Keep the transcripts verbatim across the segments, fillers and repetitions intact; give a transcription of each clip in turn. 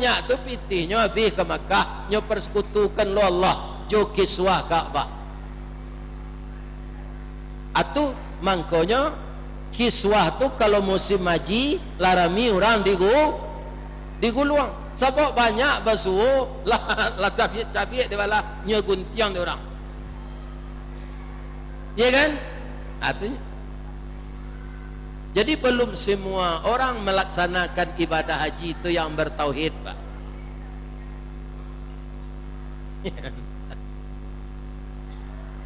Minyak tu pitihnyo abih ka Makkah, nyo persekutukan lo Allah jo kiswah Ka'bah. Atu, mangkonyo kiswah tu kalau musim haji, lah rami urang di gu-, di guluang. Sabab banyak basuo, lah, lah cabiak-cabiak di bala, nyo guntiang di urang. Iya kan? Artinyo. Jadi, belum semua orang melaksanakan ibadah haji itu yang bertauhid, Pak.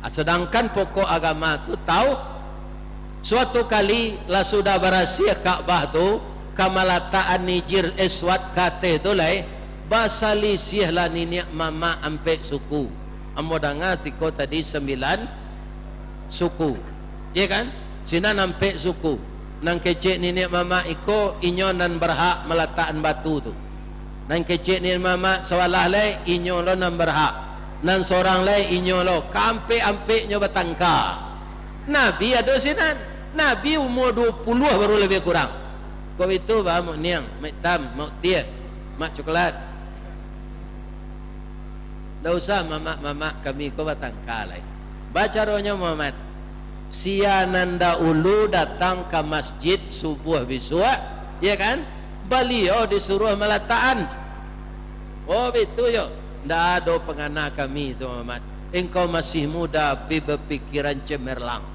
Ah, sedangkan pokok agama tu tahu, suatu kali lah sudah barasiah Ka'bah tu, ka malatakan Hijir Aswad ka ateh tu lai, basalisiahlah niniak mamak ampek suku. Ambo danga siko tadi sambilan suku. Iya kan? Sinan ampek suku. Nan kecek niniak mamak iko, inyo nan barhak malatakan batu tu. Nan kecek niniak mamak sabalah lai, inyo lo nan barhak. Nan sorang lai, inyo lo. Ka ampek-ampeknyo batangka. Nabi ado sinan. Nabi umua duo puluah baru labiah kurang. Kok itu, bah, Mak Niang, Mak Itam, Mak Utiah, Mak Coklat. Ndak usah mamak-mamak kami ko batangka lai. Bacaronyo Muhammad, sia nan dahulu datang ka masjid subuah bisuak, ya kan? Baliau disuruah malatakan. Oh, bitu yo. Ndak ado pangana kami tu, Muhammad. Engkau masih muda, pi bapikiran cemerlang.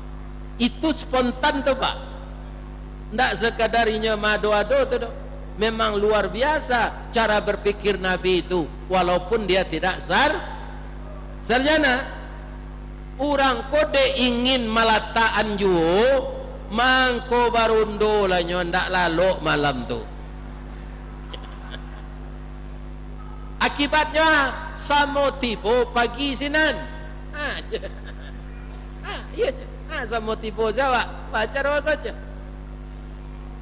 Itu spontan tu, Pak. Ndak sekadar inyo maado-ado tu doh. Memang luar biasa cara berpikir Nabi itu, walaupun dia tidak sar-, sarjana. Urang ko dek ingin malatakan juo, mangko barundo lah nyo ndak lalok malam tu. Akibatnyo, ah, samo tibo pagi sinan. Ah, je. Ah, iyo je. Ah, samo tibo se awak. Baco doa ko je.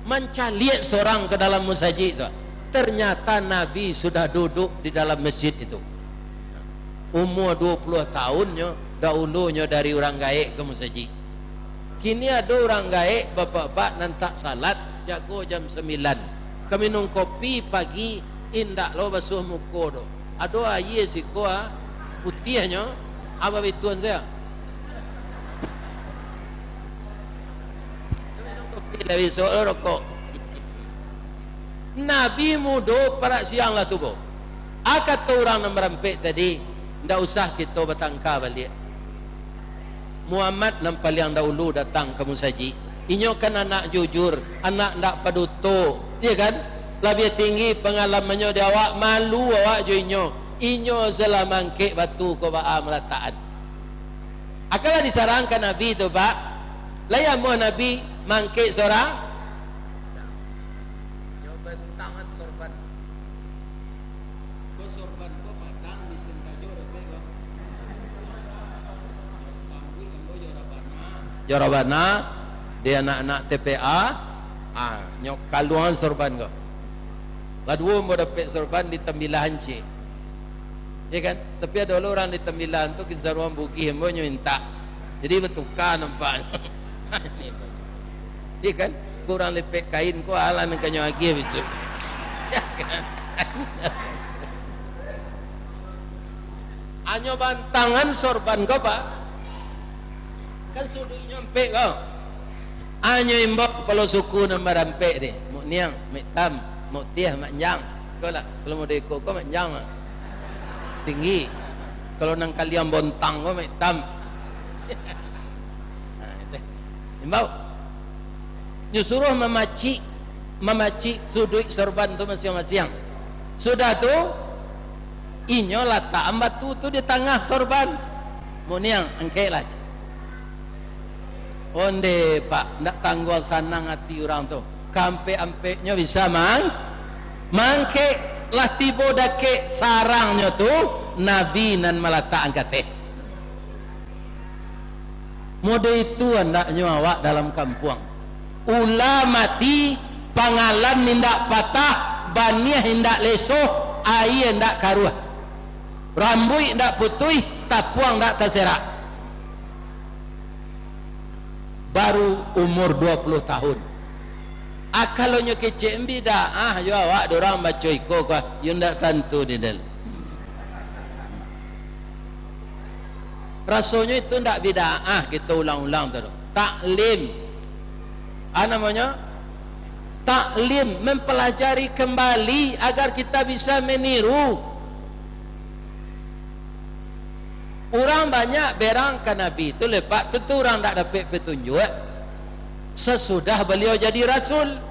Mancaliak sorang ka dalam musajik tu. Ternyata Nabi sudah duduk di dalam masjid itu. Umua duo puluah tahunnyo, dahulunyo dari urang gaek ka musajik. Kini ado urang gaek, bapak-bapak nan tak salat, jago jam sambilan. Ka minum kopi pagi, indak lo basuah muko doh. Ado aia siko, ah, putiahnyo, abah bituan sajo. Ka minum kopi lah, bisuak lo rokok. Nabi mudo parak siang lah tubo. Ah, kato urang nan barampek tadi, ndak usah kito batangka baliak. Muhammad nan paliang dahulu datang ka musajik. Inyo kan anak jujur, anak ndak paduto, iya kan? Labiah tinggi pangalamannyo di awak, malu awak jo inyo. Inyo se lah mangkek batu ko baa malatakan. Akanlah disarahkan ka Nabi tu, Pak. Lai amuah Nabi mangkek sorang? Nyo bantangan sorban. Ko sorban ko padang di Sentajo dapek ko. Nyo sambuik ambo jo rabana. Jo rabana, di anak-anak T P A, ah, nyo kaluangan sorban ko. Lah duo ambo dapek sorban di tambilahan ciek. Iya kan? Tapi ado lo urang di tambilahan tu, kinsaruan bugih ambo nyo mintak. Jadi batuka nampaknyo. Iya kan? Kurang lipek kain ko, alah nan kanyo agiah bisuak. Iya kan? Anyo bantangan sorban ko, Pak. Kan suduiknyo ampek ko. Anyo imbau kapalo suku nan barampek ti, Mak Niang, Mak Itam, Mak Tiah, Mak Njang. Ko lah, kalau model iko ko Mak Njang mah. Tinggi. Kalau nan kaliang bontang ko Mak Itam. Nah, itu. Imbau. Nyo suruah mamacik, mamacik suduik sorban tu masiang-masiang. Sudah tu, inyo latakan batu tu di tangah sorban. Mak Niang, angkeklah. Onde, Pak, ndak tangguang sanang ati urang tu. Kaampek-ampeknyo bisa mang-, mangkek. Lah tibo dakek sarangnyo tu, Nabi nan malatakan ka ateh. Model itu andaknyo awak dalam kampuang. Ula mati, pangalan indak patah, baniah indak lesoh, aia indak karuah. Rambuik indak putuih, tapuang indak taserak. Baru umur dua puluh tahun. Ah, kalau nyo kecek bid'ah, ah, yo awak dek urang baco iko ko, ah, yo ndak tantu di dalam. Rasonyo itu ndak bid'ah, ah, kito ulang-ulang tu. Taklim. Ah, namonyo? Taklim, mempelajari kembali agar kita bisa meniru. Urang banyak berang ka Nabi tu, lepak tu, tu urang ndak dapek petunjuk sasudah baliau jadi rasul.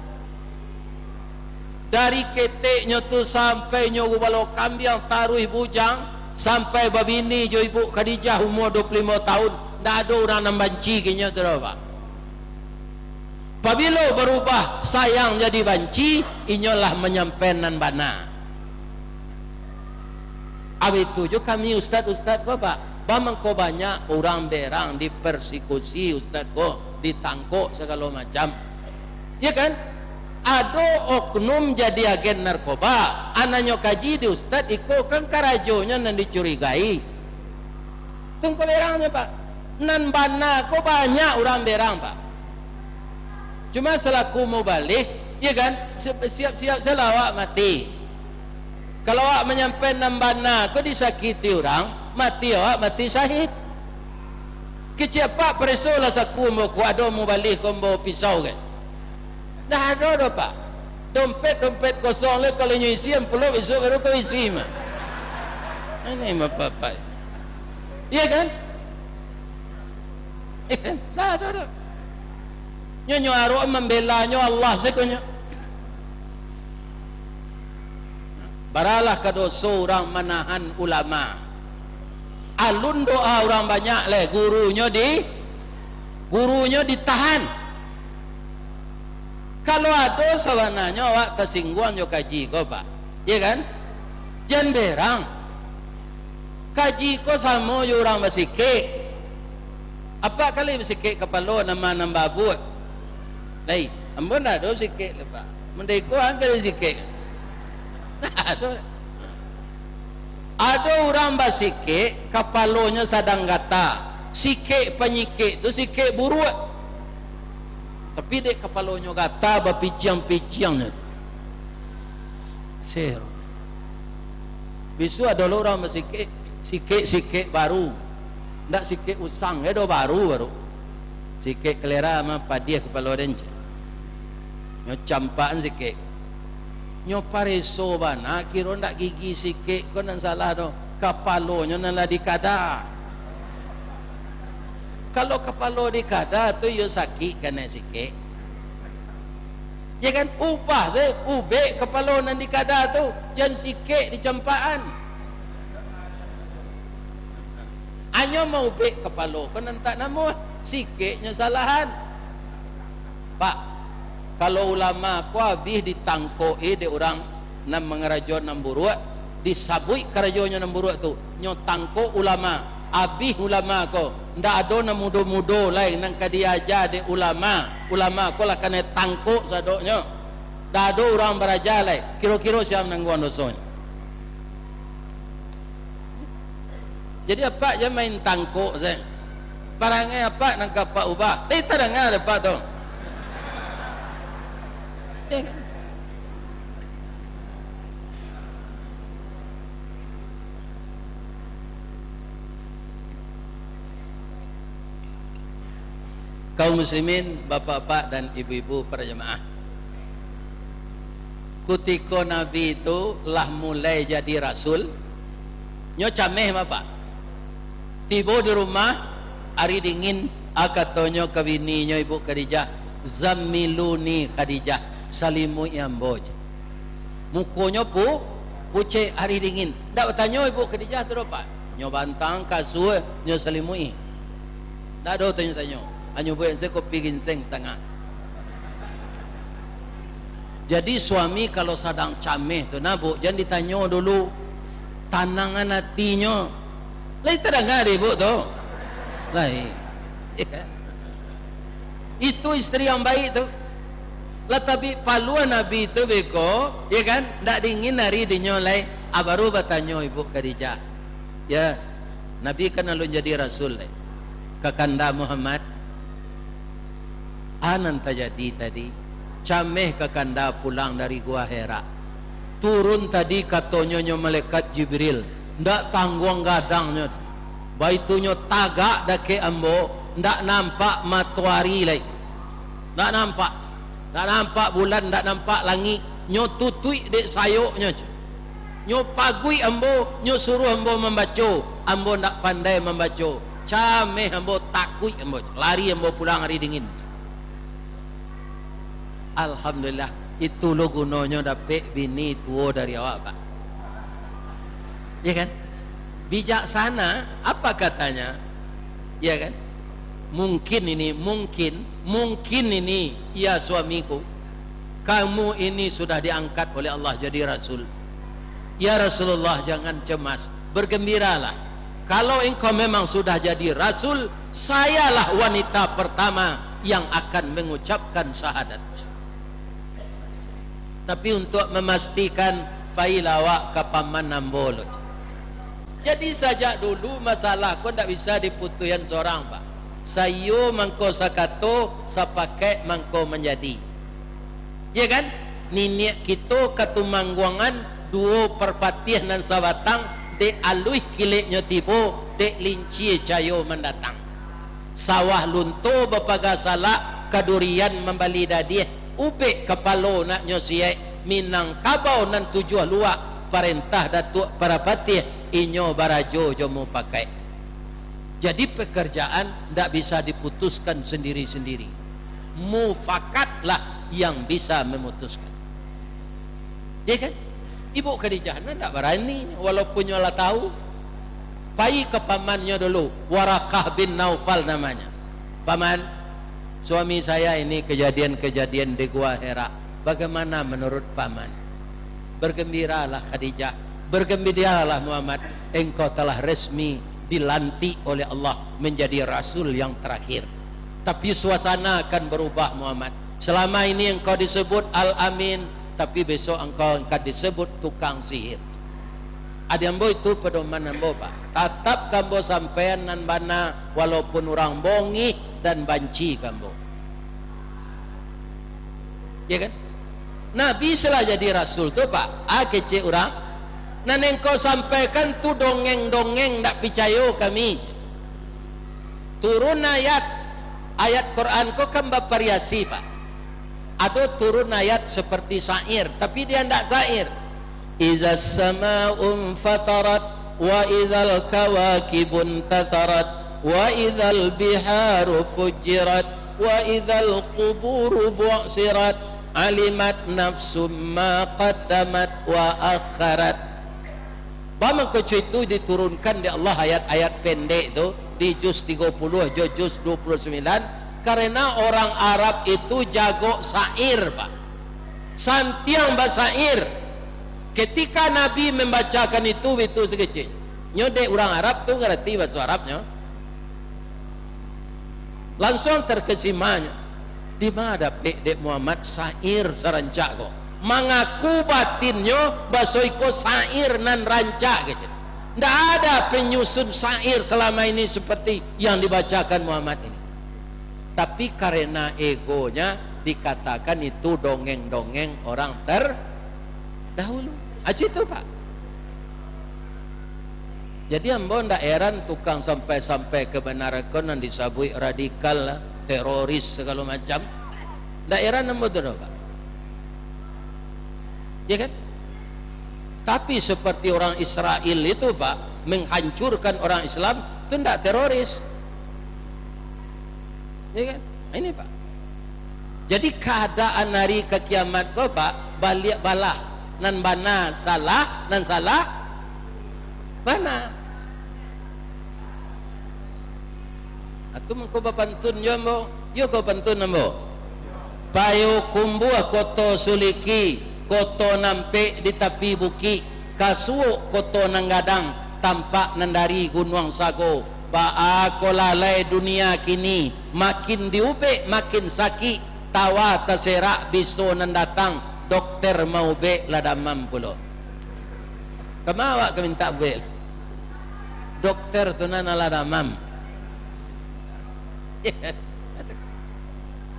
Dari keteknyo tu sampai nyo gubalo kambiang taruih bujang, sampai babini jo Ibu Khadijah umua dua puluh limo tahun, ndak ado urang nan banci ka inyo tu doh, Pak. Pabilo barubah sayang jadi banci, inyo lah manyampaian nan bana. Abih tu jo kami ustad-ustad ko, Pak. Bamangko banyak urang berang dipersekusi ustad ko, ditangkok sagalo macam. Ya kan? Ado oknum jadi agen narkoba, anaknyo kaji di ustad iko kan karajonyo nan dicurigai. Tungko berangnyo, Pak. Nan bana ko banyak urang berang, Pak. Cuma salaku mubalih, ya kan, si-, siap-siap salah awak mati. Kalau awak manyampaian nan bana ko disakiti urang, mati awak mati syahid. Kecek apak pareso lah saku ambo ko, ado mubalih ko ambo pisau kan? Dah ado doh, Pak. Dompet-dompet kosong lai, kalau inyo isi amplop, isuak baru kau isi mah. Ini bapak-bapak. Iya kan? Iya kan? Dah ado doh. Nyo, nyo arok mambelanyo Allah sakonyo. Baralah ka doso urang manahan ulama. Alun doa urang banyak lai, gurunyo di, gurunyo ditahan. Kalau ado sabananyo awak tasingguang jo kaji ko, Pak. Iya kan? Jan berang. Kaji ko samo jo urang basikek. Apak kali basikek kapalo nama nan babuak. Lai, ambo ndak ado sikek lai, Pak. Mun dek iko, ang kali sikek. Ndak ado. Ado urang basikek, kapalonyo sadang gata. Sikek panyikek tu sikek buruak. Tapi dek kapalonyo gata, bapiciang-piciang nyo tu. Ser. Bisuak ado lo urang basikek, sikek-sikek baru. Ndak sikek usang, eh, do baru, baru. Sikek kalera mah padiah kapalo den, ceh. Nyo campakan sikek. Nyo pareso bana, kiro ndak gigi sikek ko nan salah doh. Kapalonyo nan lah dikada. Kalau kapalo dikada tu, iyo sakik kanai sikek. Ya kan? Ubah se, ubek kapalo nan dikada tu, jan sikek dicampakan. Anyo maubek kapalo ko nan tak namuah, sikeknyo salahan. Pak, kalau ulama ko abih ditangkok-i dek urang nan mangarajo nan buruak, disabuik karajonyo nan buruak tu, nyo tangkok ulama, abih ulama ko, ndak ado nan mudo-mudo lai nan ka diaja dek ulama, ulama ko lah kanai tangkok sadonyo, ndak ado urang baraja lai, kiro-kiro sia nan nangguang dosonyo. Jadi, apak jan main tangkok sajo. Parangai apak nan ka apak ubah. Eh, tadanga dek apak tu. Ya kan? Kaum muslimin, bapak-bapak dan ibu-ibu para jamaah. Kutiko Nabi tu lah mulai jadi rasul, nyo cameh, Bapak. Tibo di rumah, ari dingin, a, katonyo ka bininyo, Ibu Khadijah, "Zammiluni Khadijah, salimuik ambo," ceh. Mukonyo pu-, pucek, ari dingin. Ndak batanyo Ibu Khadijah tu doh, Pak. Nyo bantang kasua, nyo salimuik. Ndak ado tanyo-tanyo. Anyo buek se kopi ginseng satangah. Jadi, suami kalau sadang cameh tu, nah, Bu, jan ditanyo dulu. Tanangan atinyo. Lai tadanga dek Ibu tu? Lai. Itu istri yang baik tu. Lah tabik paluah Nabi tu beko, ya kan? Ndak dingin ari dinyo lai. Ah, baru batanyo Ibu Khadijah. Ya, Nabi kan alun jadi rasul lai. Kakanda Muhammad, a nan tajadi tadi? Cameh kakanda pulang dari Gua Hira. Turun tadi, katonyo, nyo malaikat Jibril, ndak tangguang gadangnyo. Baitunyo tagak dakek ambo, ndak nampak matoari lai. Ndak nampak. Ndak nampak bulan, ndak nampak langik. Nyo tutuik dek sayoknyo. Nyo paguik ambo, nyo suruah ambo mambaco. Ambo ndak pandai mambaco. Cameh ambo, takuik ambo. Lari ambo pulang ari dingin. Alhamdulillah, itu lo gunonyo dapek bini tuo dari awak, Pak. Ya kan? Bijaksana, apa katanya? Ya kan? Mungkin ini, mungkin, mungkin ini, ya suamiku, kamu ini sudah diangkat oleh Allah jadi rasul. Ya Rasulullah, jangan cemas, bergembiralah. Kalau engkau memang sudah jadi rasul, sayalah wanita pertama yang akan mengucapkan syahadat. Tapi untuk memastikan, pailah awak ka paman ambo lo. Jadi sajak dulu masalah ko ndak bisa diputuihan sorang, Pak. Saiyo mangko sakato, sapakaik mangko manjadi. Ya kan? Niniak kito Katumangguangan, duo Parpatiah nan sabatang, dek aluih kileknyo tibo, dek lincia cayo mandatang. Sawah lunto bapaga salak, kadurian mambali dadiah, ubek kapalo naknyo siaik, Minangkabau nan tujuah luak, parentah Datuak Parapatiah, inyo barajo jo mupakaik. Jadi pekerjaan ndak bisa diputuskan sendiri-sendiri. Mufakatlah yang bisa memutuskan. Ya kan? Ibu Khadijah nan ndak barani, walaupun nyo lah tahu. Pai ka pamannyo dulu, Warakah bin Naufal namanya. "Paman, suami saya ini kejadian-kejadian di Gua Hira. Bagaimana menurut paman?" "Bergembiralah Khadijah, bergembiralah Muhammad, engkau telah resmi dilantik oleh Allah menjadi rasul yang terakhir. Tapi suasana akan berubah, Muhammad. Selama ini engkau disebut Al-Amin, tapi besok engkau akan disebut tukang sihir." Adi ambo, itu pedoman ambo, Pak. Tatap ka ambo sampaian nan bana, walaupun urang bongih dan banci ka ambo. Ya kan? Nabi setelah jadi rasul tu, Pak, ah, kecek urang, "Nan engkau sampaikan tu dongeng-dongeng, ndak picayo kami." Turun ayat, ayat Quran ko kan bavariasi, Pak. Ado turun ayat seperti syair, tapi dia ndak syair. "Izas sama'u infatarat, wa izal kawakibun tatharat, wa izal biharu fujirat, wa izal quburu bu'sirat, alimat nafsum ma qaddamat wa akharat." Bamangko itu diturunkan dek Allah ayat-ayat pendek tu, di juz tigo puluah jo juz dua puluh sambilan, karena orang Arab itu jago syair, Pak. Santiang basyair. Ketika Nabi membacakan itu, itu sakecek. Nyo dek urang Arab tu ngarati baso Arabnyo. Lansuang terkesima nyo, "Di ma dapek dek Muhammad syair sarancak ko? Mangaku batinnyo baso iko syair nan rancak," kecek. "Ndak ada penyusun syair selama ini seperti yang dibacakan Muhammad ini." Tapi karena egonya dikatakan itu dongeng-dongeng orang terdahulu. Aja itu, Pak. Jadi ambo ndak heran tukang sampai-sampai kebenaran ko nan disabuik radikal lah, teroris sagalo macam. Ndak heran ambo tu doh, Pak. Ya kan? Tapi seperti orang Israel itu, Pak, menghancurkan orang Islam, itu ndak teroris. Ya kan? Ini, Pak. Jadi, keadaan hari ka kiamat ko, Pak, baliak balah. Nan bana salah, nan salah bana. Atu mangko bapantun jo ambo. Yo ko pantun ambo. Payokumbuah Koto Suliki, koto nampek di tapi bukik, kasuok koto nan gadang, tampak nan dari Gunuang Sago. Baa ko lalai dunia kini, makin diubek makin sakik, tawa taserak biso nan datang, dokter maubek lah damam pulo. Kama awak ka mintak ubek? Dokter tu nan alah damam.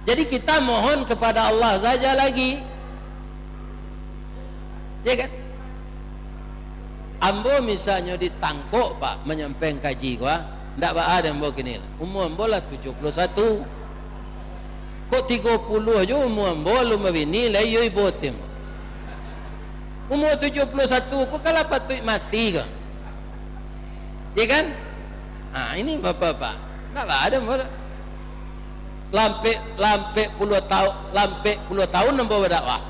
Jadi kita mohon kepada Allah saja lagi. Ya kan? Ambo misalnyo ditangkok, Pak, manyampaikan kaji ko, ah, ndak baa dek ambo kini lah. Umua ambo lah tujuah puluah satu. Kok tigo puluah jo umua ambo, alun babini, lah iyo ibo ti ambo. Umua tujuah puluah satu ko kan lah patuik mati ko. Ya kan? Ha, ini bapak-bapak. Ndak baa dek ambo. Lampek, lampek puluah tau-, lampek puluah taun ambo badakwah.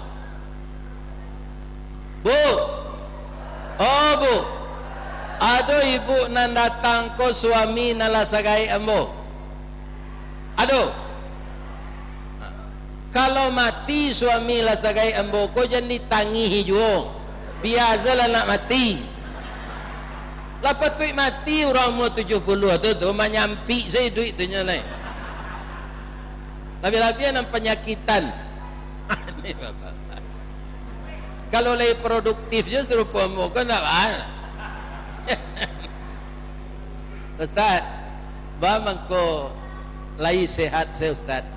Bu. Oh, Bu. Ado ibu nan datang ko suami nan lah sagaek ambo? Ado. Kalau mati suami lah sagaek ambo ko, jan ditangihi juo. Bia se lah nak mati. Lah patuik mati urang umua tujuah puluah tu, tu manyampik se iduik tu nyo lai. Labiah-labiah nan panyakitan. Kalau lai produktif jo sarupo ambo ko ndak baa. Ustaz, baa mangko lai sehat se, Ustaz?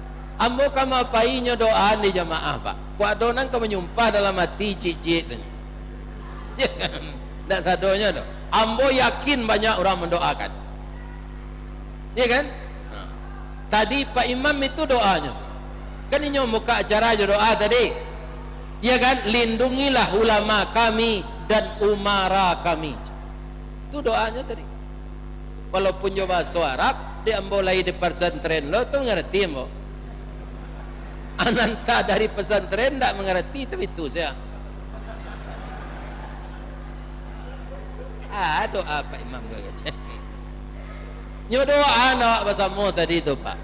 Ambo ka ma-, pai nyo doaan di jamaah, Pak. Kok ado nan ka manyumpah dalam ati ciek-ciek tu. Ndak sadonyo doh. Ambo yakin banyak urang mandoakan. Ya kan? Nah. Tadi Pak Imam itu doanyo. Kan inyo muka acara jo doa tadi. Ya kan? "Lindungilah ulama kami dan umara kami." Itu doanyo tadi. Walaupun jo bahaso Arab, dek ambo lai di pasantren lo, tu mangarati ambo. Ananta dari pasantren ndak mangarati, tapi tu sajo. Ah, doa Pak Imam ko. Nyo doaan awak basamo tadi tu, Pak.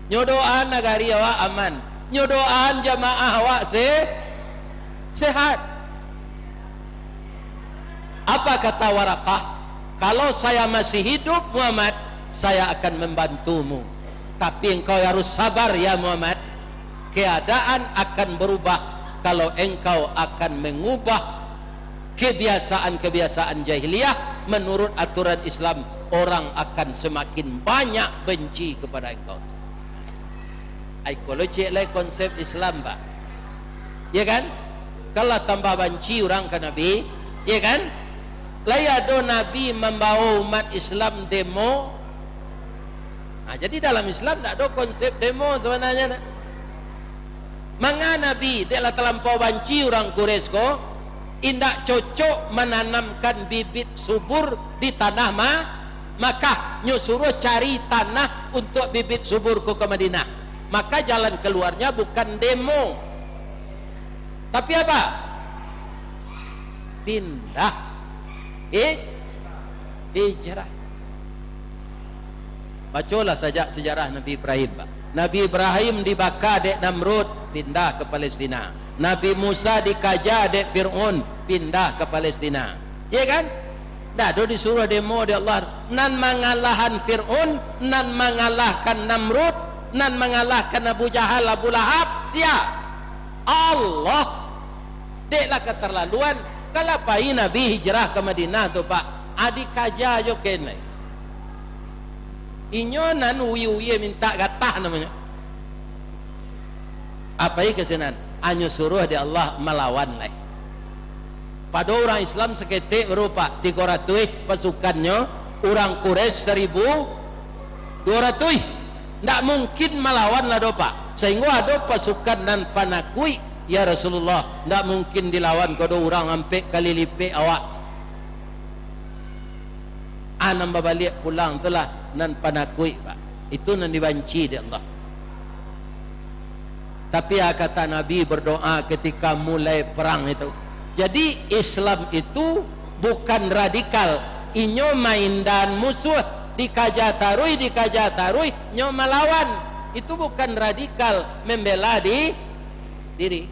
Nyo doaan nagari awak aman. Nyo doaan jamaah awak se-, sehat. Apa kata Waraqah? "Kalau saya masih hidup, Muhammad, saya akan membantumu. Tapi engkau harus sabar, ya Muhammad. Keadaan akan berubah kalau engkau akan mengubah kebiasaan-kebiasaan jahiliyah. Menurut aturan Islam, orang akan semakin banyak benci kepada engkau." Ai, kalau ciek lai konsep Islam, Pak. Ya kan? Kan lah tambah banci urang ka Nabi, ya kan? Lai ado Nabi mambawa umat Islam demo? Nah, jadi dalam Islam ndak ado konsep demo sabananyo, nah. Manga Nabi, dek lah talampau banci urang Quraisy ko, indak cocok mananamkan bibit subur di tanah Ma-, Makkah, nyo suruah cari tanah untuak bibit subur ko ka Madinah. Maka jalan kaluarnyo bukan demo. Tapi apa? Pindah. Eh? Hijrah. Bacolah sajak sejarah Nabi Ibrahim, Pak. Nabi Ibrahim dibaka dek Namrud, pindah ka Palestina. Nabi Musa dikaja dek Fir'aun, pindah ka Palestina. Iya kan? Ndak ado disuruah demo dek Allah. Nan mangalahan Fir'aun, nan mangalahkan Namrud, nan mangalahkan Abu Jahal, Abu Lahab, sia? Allah. Dek lah katarlaluan, kalau pai Nabi hijrah ka Madinah tu, Pak, ah, dikaja jo ken lai. Inyo nan uwi-uwi mintak gatah namonyo. Apai ka sinan, anyo suruah dek Allah malawan lai. Pado urang Islam saketek baru, Pak, tigo ratuih pasukannyo, urang Quraisy saribu duo ratuih. Ndak mungkin malawan lah doh, Pak. Sainggo ado pasukan nan panakuik, "Ya Rasulullah, ndak mungkin dilawan ko doh, urang ampek kali lipek awak." Ah, nan babaliak pulang tu lah nan panakuik, Pak. Itu nan dibanci dek Allah. Tapi, ah, kata Nabi berdoa ketika mulai perang itu. Jadi, Islam itu bukan radikal. Inyo maindan musuh, dikaja taruih, dikaja taruih, nyo malawan. Itu bukan radikal, membela di-, diri.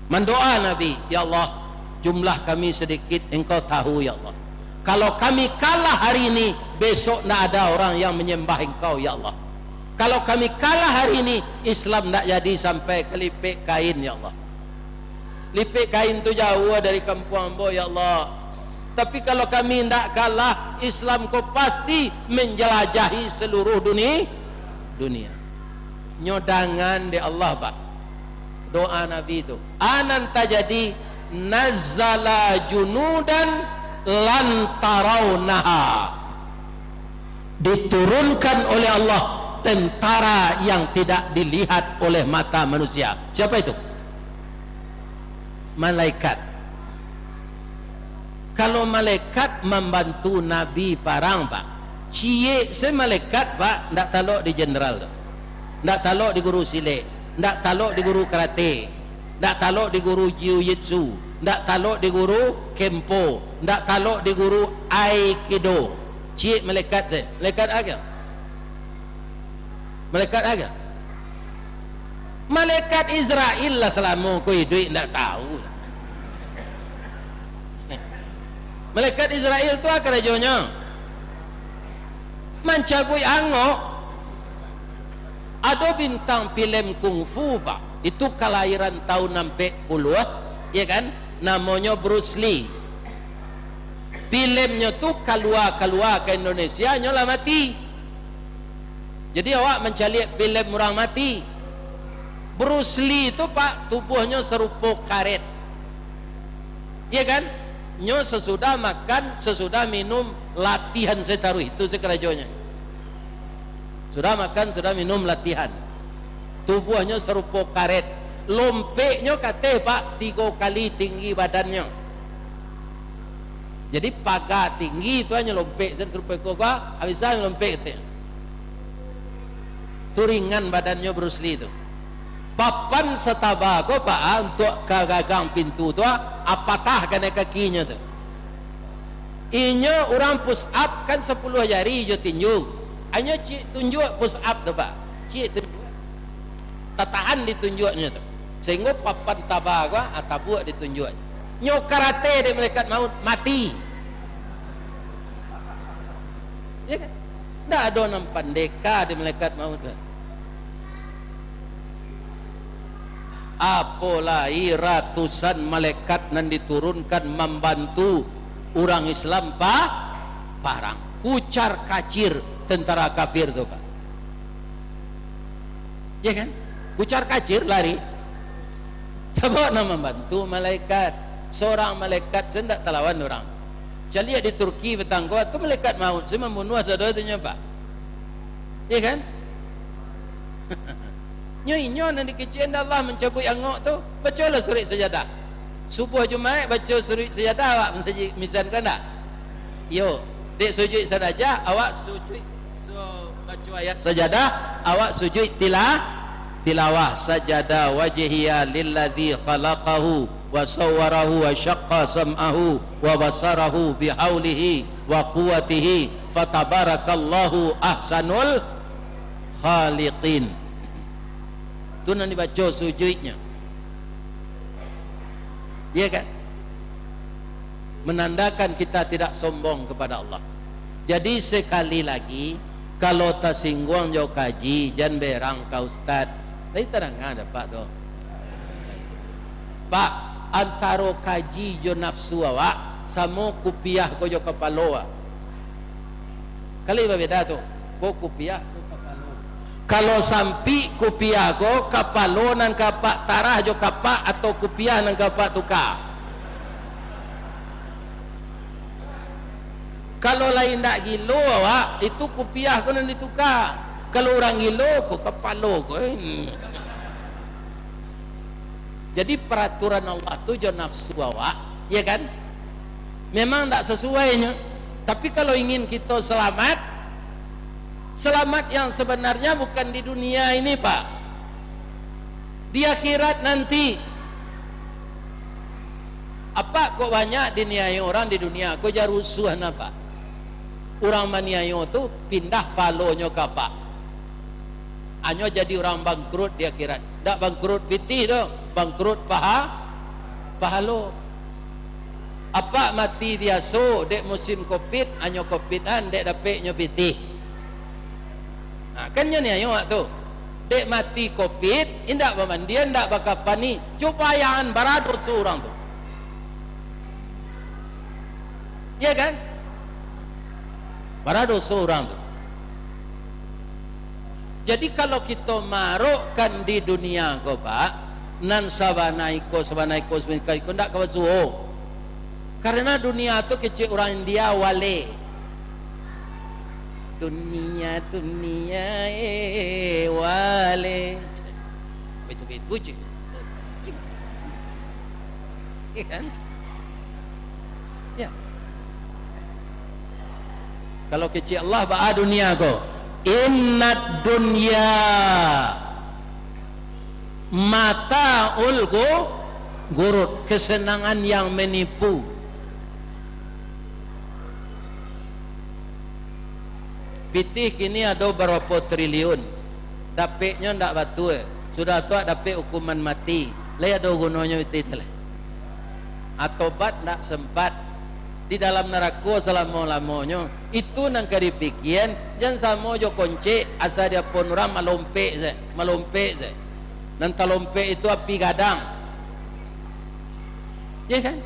Mandoa Nabi, "Ya Allah, jumlah kami sedikit, Engkau tahu, ya Allah. Kalau kami kalah hari ini, besok ndak ada orang yang menyembah Engkau, ya Allah. Kalau kami kalah hari ini, Islam ndak jadi sampai ka Lipek Kain, ya Allah. Lipek Kain tu jauah dari kampuang ambo, ya Allah. Tapi kalau kami ndak kalah, Islam ko pasti manjalajahi saluruh duni-, dunia. Nyo dangan dek Allah, Pak. Doa Nabi tu. A nan tajadi, "Nazzala junudan lan tarawnaha." Diturunkan oleh Allah tentara yang tidak dilihat oleh mata manusia. Siapa itu? Malaikat. Kalau malaikat mambantu Nabi parang, Pak, ciek se malaikat, Pak, ndak talok di jenderal tu. Ndak talok di guru silek, ndak talok di guru karate, ndak talok di guru jiu-jitsu, ndak talok di guru kempo, ndak talok di guru aikido. Ciek malaikat se. Malaikat apo? Malaikat apo? Malaikat Izrail lah salamo ko iduik ndak tahu. Malaikat Izrail tu apo karajonyo? Mancabuik angok. Ado bintang filem kungfu, Pak. Itu kalahiran tahun ampek puluah, ya kan? Namonyo Bruce Lee. Filemnyo tu kalua-kalua ka Indonesia, nyo lah mati. Jadi awak mancaliak filem urang mati. Bruce Lee tu, Pak, tubuahnyo sarupo karet. Iya kan? Nyo sasudah makan, sasudah minum, latihan se taruih. Itu se karajonyo. Sudah makan, sudah minum, latihan. Tubuahnyo sarupo karet. Lompeknyo kateh, Pak, tigo kali tinggi badannyo. Jadi paga tinggi tu hanyo lompek, sarupo iko ko, habis nyo lompek kateh. Tu ringan badannyo Bruce Lee tu. Papan sataba ko, Pak, ah, untuak ka gagang pintu tu, ah, patah kanai kakinyo tu. Inyo urang push up kan sapuluah jari jo tinju. Hanyo ciek tunjuak push up tu, Pak. Ciek tunjuak. Tatahan di tunjuaknyo tu. Sahinggo papan taba ko, ah, tabuak di tunjuaknyo. Nyo karate dek malaikat maut, mati. Ya kan? Ndak ado nan pandeka dek malaikat maut tu. Apo lai ratusan malaikat nan diturunkan mambantu urang Islam pa-, parang. Kucar kacir tentara kafir tu, Pak. Ya kan? Kucar kacir lari. Sabab nan mambantu malaikat. Sorang malaikat se ndak talawan urang. Caliak di Turki patang ko, tu malaikat maut se mambunuah sado tu nyo, Pak. Ya kan? Nyo inyo nan dikecekan dek Allah mancabuik angok tu, bacolah suruik sajadah. Subuah Jumaik baco suruik sajadah awak masajik, misan ko ndak? Iyo, dek sujuik sajdah, awak sujuik, so, baco ayat sajadah, awak sujuik tila-, tilawah. Sajada wajhiya lilladzi khalaqahu wa sawwarahu wa syaqqa sam'ahu wa basarahu bihaulihi wa quwwatihi, fatabarakallahu ahsanul khaliqin. Tu nan dibaco sujuiknyo. Iya kan? Menandakan kita tidak sombong kepada Allah. Jadi sekali lagi, kalau tasingguang jo kaji, jan berang ka ustad. Tadi tadanga dek Pak tu. Pak, antaro kaji jo nafsu awak, samo kupiah ko jo kapalo awak. Kali babeda tu. Ko kupiah, ko kapalo. Kalau sampik kupiah ko, kapalo nan ka apak tarah jo kapak, atau kupiah nan ka apak tuka? Kalau lai indak gilo awak, itu kupiah ko nan dituka. Kalau urang gilo, ko kapalo ko, eh. Jadi, peraturan Allah tu jo nafsu awak, ya kan? Memang ndak sasuainyo. Tapi, kalau ingin kito selamat, selamat yang sebenarnya bukan di dunia ini, Pak. Di akhirat nanti. Apak kok banyak diniayo urang di dunia ko, jan rusuah nah, Pak. Urang maniayo tu pindah palonyo ka apak. Anyo jadi urang bangkrut di akhirat. Ndak bangkrut pitih doh, bangkrut paha-, pahalo. Apak mati biaso, dek musim covid, anyo covid an, dek dapek nyo pitih. Nah, kan nyo niayo awak tu. Dek mati covid, indak bamandian, indak bakapani, cubayangan baradoso urang tu. Iya kan? Bara doso urang tu. Jadi, kalau kito marokkan di dunia ko, Pak, nan sabana iko, sabana iko, sabana iko, ndak ka basuo. Karena dunia tu kecek urang India, wale. Dunia, dunia, eh, wale. Betul-betul je. Iya kan? Ya. Kalau kecek Allah, baa dunia ko? Innad dunya mata'ul gu-, gurur, kesenangan yang menipu. Pitih kini ado barapo triliun, dapeknyo ndak batua, sudah tu dapek hukuman mati, lai ado gunonyo pitih tu lai? Atobat ndak sempat, di dalam narako salamo-lamonyo. Itu nan ka dipikian, jan samo jo koncek, asa diapon urang malompek se, malompek se. Nan talompek itu api gadang. Ya kan?